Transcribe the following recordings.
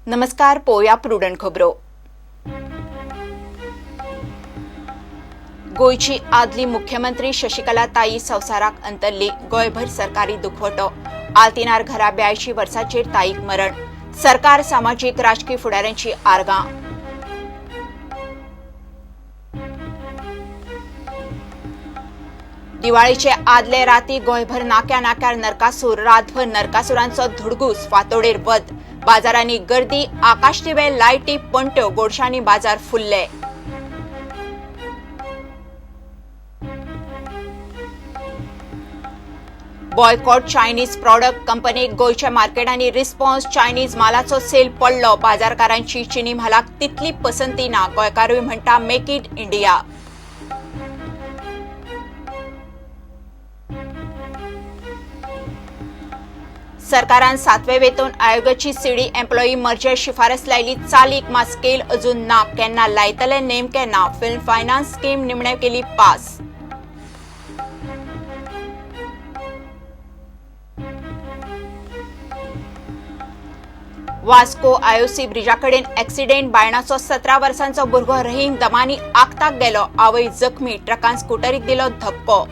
नमस्कार, पोया प्रुडंट खबरो. गोंयची आदली मुख्यमंत्री शशिकला ताई संवसाराक अंतरली. गोंयभर सरकारी दुखवटो. आल्तिनार घरा 82 वर्सांचेर ताईक मरण. सरकार, सामाजीक, राजकी फुडाऱ्यांची आर्गां. दिवाळीचे आदले राती गोंयभर नाक्या नाक्यार नरकासूर. रातभर नरकासुरांचो धुडगूस. फांतोडेर वत. बाजारांनी गर्दी. आकाशदिवे, लायटी, पणट्यो, गोडशांनी बाजार फुल्ले. बॉयकॉट चायनीज प्रॉडक्ट कंपनीक गोंयच्या मार्केटांनी रिस्पॉन्स. चायनीज मालाचो सेल पडलो. बाजारकारांची चिनी म्हालाक तितली पसंती ना. गोंयकारूय म्हणटा मेक इन इंडिया. सरकारान सातवे वेतन आयोगाची सीडी एम्प्लॉई मर्जर शिफारस लायली चालीक, मात स्केल अजून ना. केन्ना लायतले नेमके ना. फिल्म फायनान्स स्कीम निमणे केली पास. वास्को आयओसी ब्रिजा कडेन ऍक्सिडेंट. बायणाचो 17 वर्सांचो भुरगो रहीम दमानी आक्ताक गेलो. आवय जखमी. ट्रकान स्कुटरीक दिलो धपको.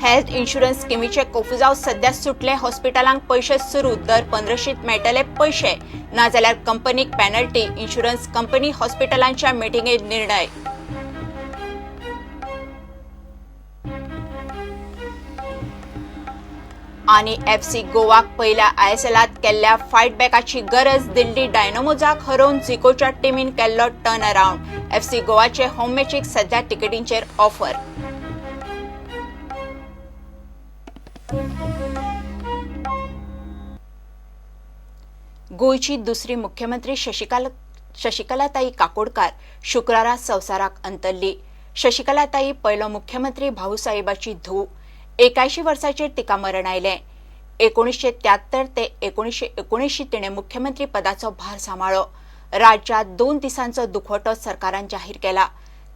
हेल्थ इन्शुरन्स स्किमीचे कोफुजाव सध्या सुटले. हॉस्पिटलांक पयशे सुरू. दर 15शीत मेळटले पयशे, नाजाल्यार कंपनीक पेनल्टी. इन्शुरन्स कंपनी हॉस्पिटलांच्या मिटिंगेत निर्णय. आनी एफसी गोवाक पयल्या आयएसएलात केल्ल्या फायट बॅकाची गरज. दिल्ली डायनामोजाक हरोवन झिकोच्या टिमीन केल्लो टर्न अराउंड. एफसी गोवाचे होम मॅचीक सध्या तिकेटींचेर ऑफर. गोंयची दुसरी मुख्यमंत्री शशिकलाताई काकोडकार शुक्रारा संवसाराक अंतरली. शशिकलाताई पयलो मुख्यमंत्री भाऊसाहेबाची धूव. 81 वर्सांचेर तिका मरण आयलें. 1973 ते 1979 तिणें मुख्यमंत्री पदाचो भार सांबाळ्ळो. राज्यांत 2 दिसांचो दुखवटो सरकारान जाहीर केला.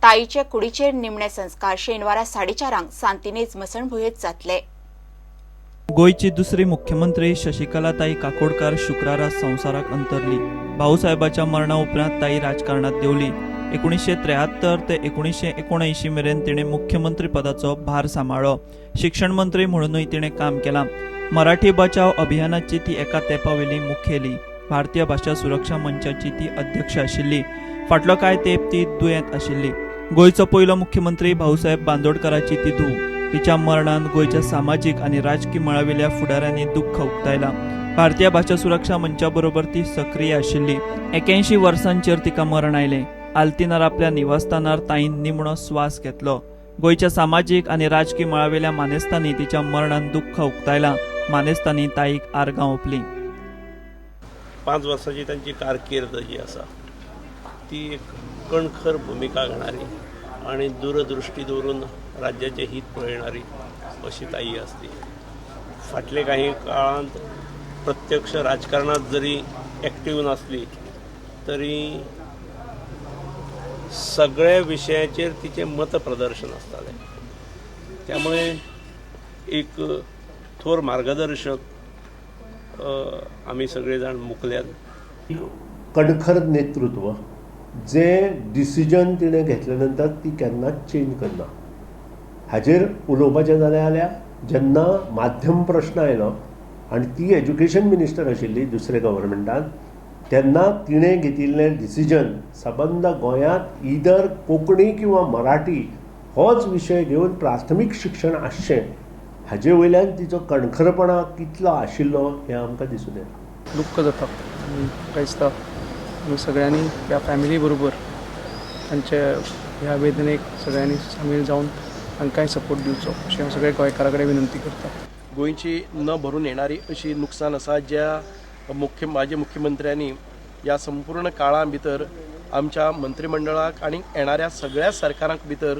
ताईचे कुडीचेर निमणे संस्कार शेनवारा 4:30 सांतिनेज मसणभुंयेंत जातले. गोंयची दुसरी मुख्यमंत्री शशिकलाताई काकोडकार शुक्रारा संवसाराक अंतरली. भाऊसाहेबाच्या मरणा उपरांत ताई राजकारणात देंवली. 1973 ते 1979 मेरेन तिणें मुख्यमंत्री पदाचो भार सांबाळ्ळो. शिक्षण मंत्री म्हणूनय तिणें काम केलां. मराठी बचाव अभियानाची ती एका तेंपावेली मुखेली. भारतीय भाशा सुरक्षा मंचाची ती अध्यक्ष आशिल्ली. फाटलो कांय तेंप ती दुयेंत आशिल्ली. गोंयचो पयलो मुख्यमंत्री भाऊसाहेब बांदोडकराची ती धूव. तिच्या मरणान गोंयच्या सामाजीक आनी राजकी मळावेल्या फुडाऱ्यांनी दुख्ख उक्तायलां. भारतीय भाशा सुरक्षा मंचा बरोबर ती सक्रीय आशिल्ली. 81 वर्सांचेर तिका मरण आयलें. आल्तिनार आपल्या निवासस्थानार ताईन निमणो स्वास घेतलो. गोंयच्या सामाजीक आनी राजकी मळावेल्या मानेस्तांनी तिच्या मरणान दुख्ख उक्तायलां. मानेस्तांनी ताईक आर्गां ओंपली. 5 वर्सांची तांची कारकीर्द जी आसा ती एक कणखर भुमिका घेणारी आनी दूरदृश्टी दवरून राज्याचें हित पळयणारी अशी ताई आसली. फाटले काही काळांत प्रत्यक्ष राजकारणांत जरी एक्टीव नासली तरी सगळ्या विशयाचेर तिचें मत प्रदर्शन आसतालें. त्यामुळे एक थोर मार्गदर्शक आमी सगळे जाण मुकल्यात. कणखर नेतृत्व जे डिसिजन तिणें घेतले नंतर ती केन्नाच चेंज करना. हाजेर उलोवपाचें जालें जाल्यार जेन्ना माध्यम प्रश्न आयलो आनी ती एज्युकेशन मिनिस्टर आशिल्ली दुसरे गव्हर्मेंटान, तेन्ना तिणें घेतिल्लें डिसिजन सबंद गोंयांत इदर कोंकणी किंवा मराठी होच विशय घेवन प्राथमीक शिक्षण आसचें, हाजे वयल्यान तिचो कणखरपणा कितलो आशिल्लो हें आमकां दिसून येता. दुख्ख जाता आनी म्हाका दिसता आमी सगळ्यांनी ह्या फॅमिली बरोबर तांचे ह्या वेदनेक सगळ्यांनी सामील जावन तांकांय सपोर्ट दिवचो अशें हांव सगळ्या गोंयकारां कडेन विनंती करता. गोंयची न भरून येणारी अशी नुकसान आसा ज्या माजी मुख्यमंत्र्यांनी ह्या संपूर्ण काळा भितर आमच्या मंत्रिमंडळाक आनी येणाऱ्या सगळ्या सरकारांक भितर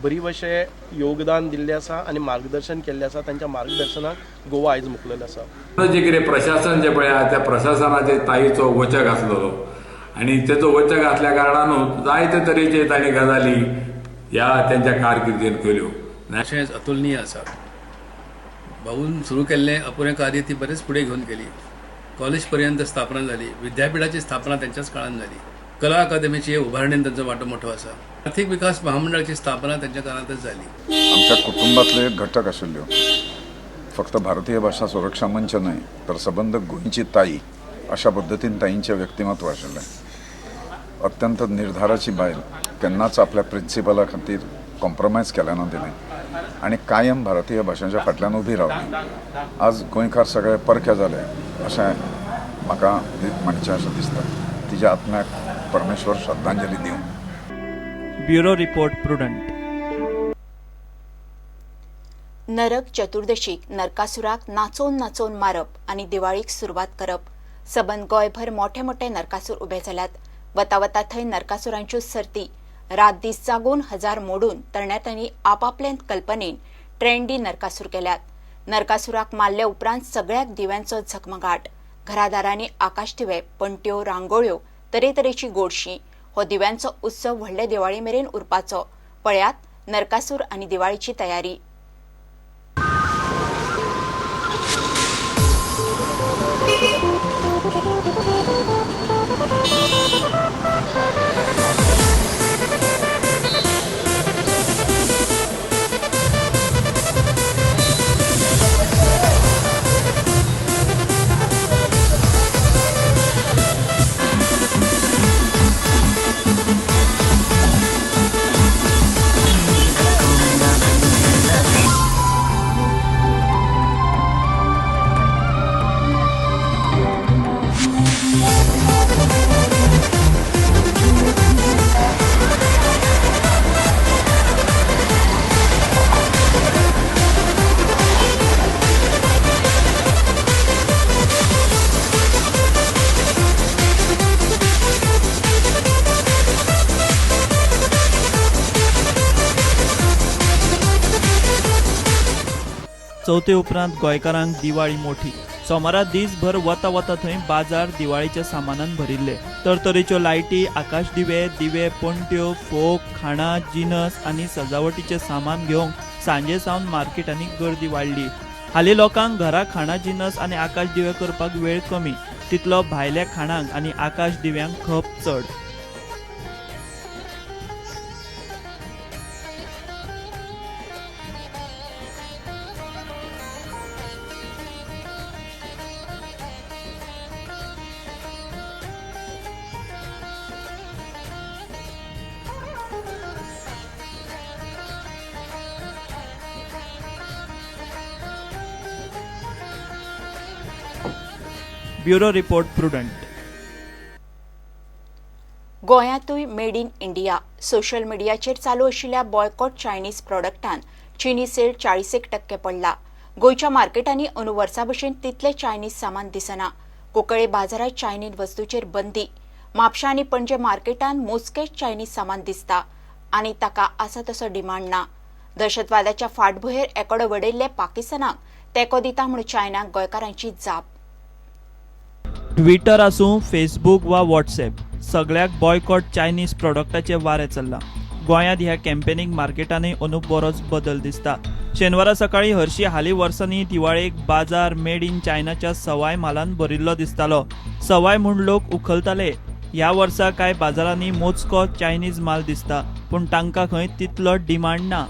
बरी अशें योगदान दिल्लें आसा आनी मार्गदर्शन केल्लें आसा. तांच्या मार्गदर्शनाक गोवा आयज मुखलेलें आसा. जे कितें प्रशासन जें पळय आहा त्या प्रशासनाचेर ताईचो वचक आसलेलो आनी तेचो वचक आसल्या कारणानूच जायते तरेचे तांणी गजाली ह्या तेंच्या कारकिर्दीन केल्यो. तशेंच अतुलनीय आसा. भाऊन सुरू केल्लें अपुरें कार्य ती बरेंच फुडें घेवन गेली. कॉलेज पर्यंत स्थापना जाली, विद्यापिठाची स्थापना त्यांच्याच काळान जाली. कला अकादमीची उभारणीन तांचो वांटो मोठो आसा. आर्थिक विकास महामंडळाची स्थापना त्यांच्या काळांतच जाली. आमच्या कुटुंबातले एक घटक आशिल्ल्यो, फक्त भारतीय भाशा सुरक्षा मंच न्हय तर सबंद गोंयची ताई अशा पद्दतीन ताईंचें व्यक्तिमत्व आशिल्लें. अत्यंत निर्धाराची बायल, केन्नाच आपल्या प्रिंसिपला खातीर कॉम्प्रोमायज केलें ना तिणें आनी कायम भारतीय भाशांच्या फाटल्यान उबी रावली. आज गोंयकार सगळे परके जाले अशें म्हाका म्हणचें अशें दिसता. तिच्या आत्म्याक परमेश्वर श्रद्धांजली दिवं. Bureau report, Prudent. नरक चतुर्दशीक नरकासुराक नाचोवन नाचोवन मारप आनी दिवाळीक सुरवात करप. सबंद गोंयभर मोठे मोठे नरकासूर उबे जाल्यात. वता वता थंय नरकासुरांच्यो सर्ती. रात दीस जागून हजार मोडून तरणाट्यांनी आपापले कल्पनेन ट्रेंडी नरकासूर केल्यात. नरकासुराक मारले उपरांत सगळ्याक दिव्यांचो झगमगाट. घरादारांनी आकाशदिवे, पणट्यो, रांगोळ्यो, तरेतरेची गोडशीं. हो दिव्यांचो उत्सव व्हडले दिवाळी मेरेन उरपाचो. पळयात नरकासूर आनी दिवाळीची तयारी. चवथे उपरांत गोंयकारांक दिवाळी मोठी. सोमारा दीसभर वता वता थंय बाजार दिवाळीच्या सामानान भरिल्ले. तरतरेच्यो लायटी, आकाश दिवे, दिवे, पणट्यो, फोग, खाणां, जिनस आनी सजावटीचें सामान घेवंक सांजे सावन मार्केटांनी गर्दी वाडली. हालीं लोकांक घरा खाणां, जिनस आनी आकाश दिवे करपाक वेळ कमी, तितलो भायल्या खाणांक आनी आकाश दिव्यांक खप चड. Bureau report, Prudent. गोंयांतूय made in India. Social मिडियाचेर चालू आशिल्ल्या बॉयकॉट चायनीज प्रॉडक्टान चिनी सेल 40% पडला. गोंयच्या मार्केटांनी अंदू वर्सा भशेन तितलें चायनीज सामान दिसना. कुंकळे बाजारात चायनीज वस्तूचेर बंदी. म्हापशा आनी पणजे मार्केटांत मोजकेच चायनीज सामान दिसता आनी ताका आसा तसो डिमांड ना. दहशतवादाच्या फाटभुंयेर एकोडो वडयल्ले पाकिस्तानाक तेंको दिता म्हूण चायनाक गोंयकारांची जाप. ट्विटर आसूं, फेसबूक वा वॉट्सएप, सगळ्याक बॉयकॉट चायनीज प्रॉडक्टाचें वारें चल्लां. गोंयांत ह्या कॅम्पेनीक मार्केटांनी अंदू बरोच बदल दिसता. शेनवारा सकाळीं हरशी हालीं वर्सांनी दिवाळेक बाजार मेड इन चायनाच्या सवाय म्हालान भरिल्लो दिसतालो. सवाय म्हूण लोक उखलताले. ह्या वर्सा कांय बाजारांनी मोजको चायनीज माल दिसता, पूण तांकां खंय तितलो डिमांड ना.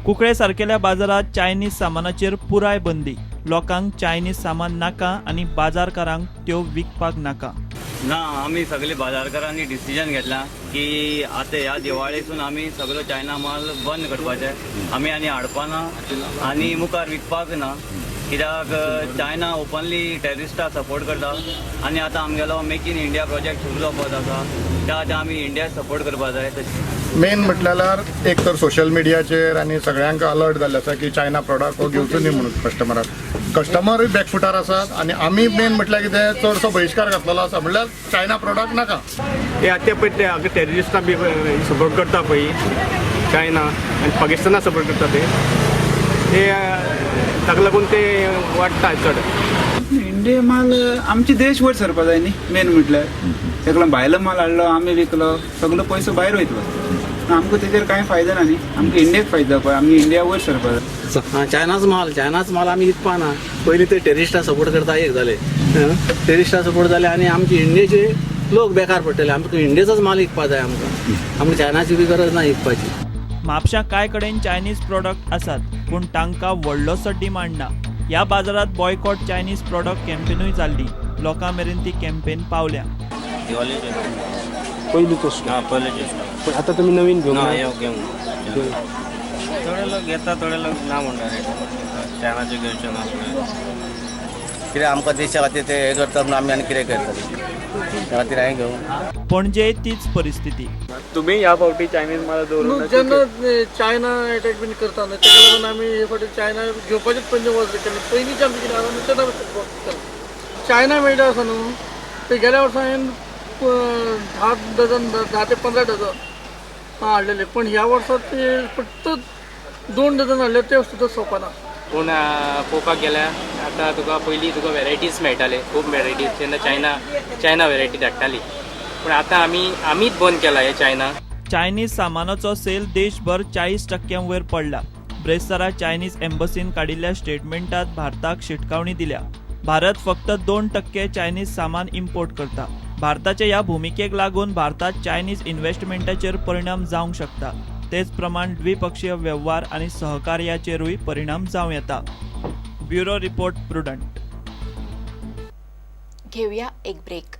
कुंकळे सारकेल्या बाजारांत चायनीज सामानाचेर पुराय बंदी. लोकांक चायनीज सामान नाका आनी बाजारकारांक त्यो विकपाक नाका. ना, आमी सगळे बाजारकारांनी डिसिजन घेतला की आतां ह्या दिवाळेसून आमी सगळो चायना माल बंद करपाचे. आमी आनी हाडपा ना आनी मुखार विकपाक ना, कित्याक चायना ओपनली टेररिस्टा सपोर्ट करता आनी आतां आमगेलो मेक इन इंडिया प्रोजेक्ट सुरू जावपाचो आसा. त्या खातीर आमी इंडिया सपोर्ट करपाक जाय तशें. मेन म्हटल्यार एक तर सोशल मिडियाचेर आनी सगळ्यांक अलर्ट जाल्ले आसा की चायना प्रोडक्ट हो घेवचो न्ही म्हणून कस्टमराक. कस्टमरूय बॅकफुटार आसात आनी आमी मेन म्हटल्यार कितें, चडसो बहिश्कार घातलेलो आसा, म्हणल्यार चायना प्रोडक्ट नाका. हे आतां पळय ते हांगा टेररिस्टां बी सपोर्ट करता पळय चायना आनी पाकिस्ताना सपोर्ट करता ते ते ताका लागून ते वाडटा चड. इंडिया माल आमचे देश वयर सरपा जाय न्ही मेन म्हटल्यार. ताका लागून भायलो माल हाडलो, आमी विकलो, सगलो पयसो भायर वयतलो. आमकां तेजेर कांय फायदो ना न्ही, आमकां इंडियाक फायदो जावपा, आमी इंडिया वयर सरपा जाय. हां, चायनाच माल, चायनाच माल आमी विकपा ना. पयलीं ते टेरिस्टां सपोर्ट करता एक जाले, टेरिस्टां सपोर्ट जाले आनी आमचे इंडियेचे लोक बेकार पडटले. आमकां इंडियेचोच माल विकपा जाय, आमकां आमकां चायनाची बी गरज ना विकपाची. म्हापशां कांय कडेन चायनीज प्रोडक्ट आसात, पूण तांकां व्हडलोसो डिमांड ना. ह्या बाजारात बॉयकॉट चायनीज प्रोडक्ट कॅम्पेनूय जाल्ली. लोकां मेरेन ती कॅम्पेन पावल्या. दिवाळेचे. पयलीं तसलो. हा, पयलींचे. पण आतां तुमी नवीन घेवंक ना? ना? घेवंक थोडे लोक घेता, थोडे लोक ना म्हणटा, चायनाचे घेवचे ना. कित्याक आमकां देशा खातीर ते हें करता म्हणून आमी आनी कितें करतले, त्या खातीर हांवें घेवंक. पणजे तीच परिस्थिती. तुमी ह्या फावटी चायनीज माल दवरूंक ना? जेन्ना चायना एटॅक बीन करता न्हू, तेका लागून आमी हे फावटी चायना घेवपाचेच पयलीं वच केलें. पयलींचें आमचें कितें आसा न्हू तें आमी चायना मेळटा आसा न्हू, ते गेल्या वर्सा हांवें 10 डझन, 10 ते 15 डझन हाडलेले, पण ह्या वर्सा ते फक्त 2 डझन हाडले, ते सुद्दां सोंपना. पूण पळोवपाक गेल्यार आतां तुका पयलीं तुका वेरायटीज मेळटाले, खूब वेरायटीज, तेन्ना चायना चायना वेरायटी धाडटाली, पूण आतां आमी आमीच बंद केला हे चायना. चायनीज सामानाचो सेल देशभर 40 टक्क्यां वयर पडला. ब्रेस्तारा चायनीज एम्बसीन काडिल्ल्या स्टेटमेंटात भारताक शिटकावणी दिल्या. भारत फक्त 2% चायनीज सामान इम्पोर्ट करता. भारताच्या ह्या भुमिकेक लागून भारतात चायनीज इन्व्हेस्टमेंटाचेर परिणाम जावंक शकता. तेच प्रमाण द्विपक्षीय वेव्हार आनी सहकार्याचेरूय परिणाम जावं येता. Bureau report, prudent. घेऊया एक ब्रेक.